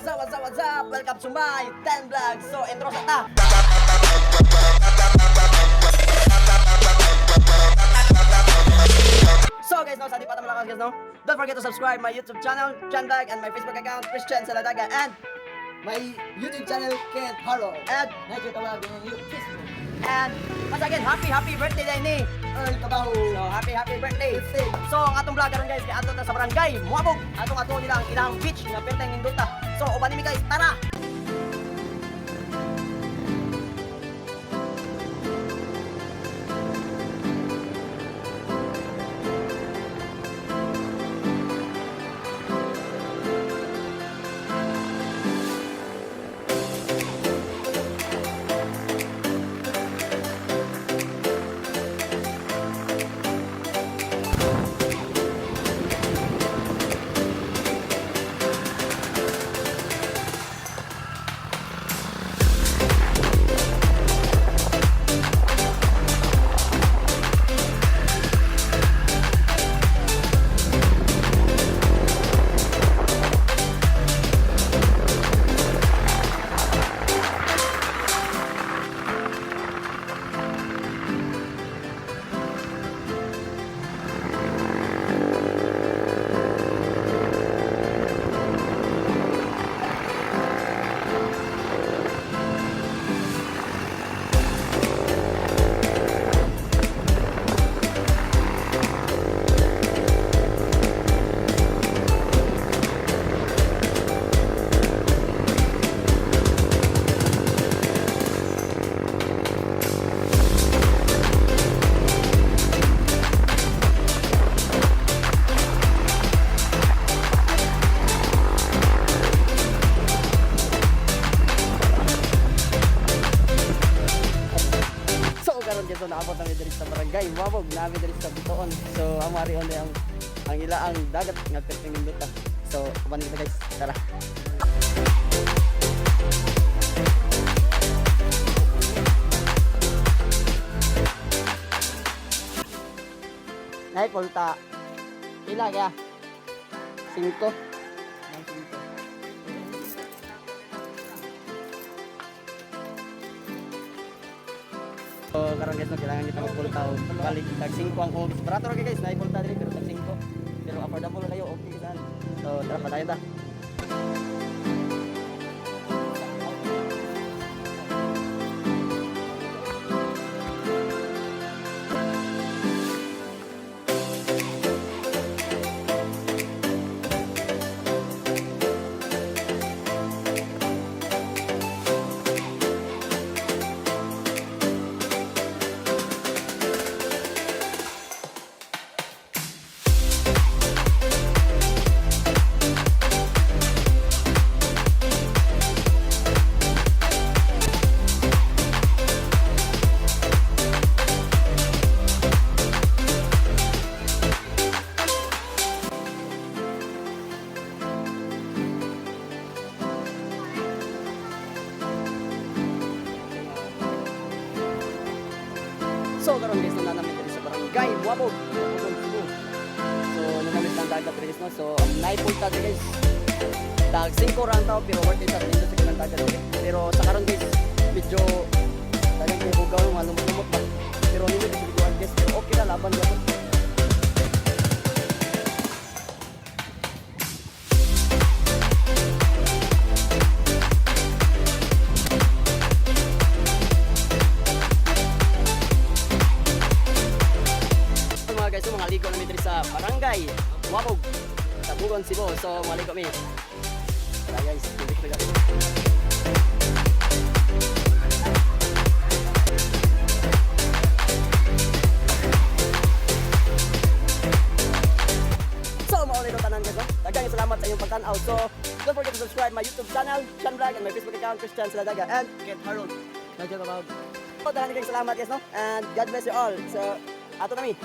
What's up, what's up, what's up? Welcome to my 10 vlog. So, intro sa ta. So guys, no, sa di pa ta malakas guys, no? Don't forget to subscribe my YouTube channel, Chan Vlog, and my Facebook account, Christian Saladaga, and My YouTube channel, Ken Harold. And Nigel Tawag ng Facebook. And once again, happy, happy birthday day ni Earl Cabaho. So, happy, happy birthday. So, ang atong vlog karon guys, kay ato ta sa barangay Muabog. Atong ato nila ang ilang beach nga perteng nindota. So, uban mi guys, tara. So karon guys, so naabot nami diri sa barangay Muabog, nami diri sa Bitoon. So ang marion ang ilaang dagat nga perteng nindota. So uban kita guys, tara. Nay pulta. Pila kaya? Singko. So karon guys, no, kailangan kita magpulta og balik tag 5 ang oras. Barato ra kay guys, naay pulta diri pero tag 5. Pero affordable kayo, okay saan. So tara padayon ta. So karon guys, na namin diri sa barangay Buabog, Buabog, Cebu. So nanamit lang dagat diri guys, no. So ang naipulta diri guys. Tag 5 ra ang tao pero worth it sa nindot sa kanang dagat okay. Pero sa karon guys, medyo dagang kay hugaw mga lumot-lumot ba. Pero nindot sa liguan guys, pero okay na laban gyapon. So, mga guys, so, mga ligo namin diri sa barangay Wabog, sa Bugon, Cebu. So mga ligo mi. Tara guys, tubig na guys. So, mauna ito tanan guys, no? Daghang salamat sa inyong pagtanaw. So, don't forget to subscribe my YouTube channel, Chan Vlog, and my Facebook account, Christian Saladaga, and Ken Harold. Nigel Tabag. So, daghang salamat guys, no? And God bless you all. So, ato nami.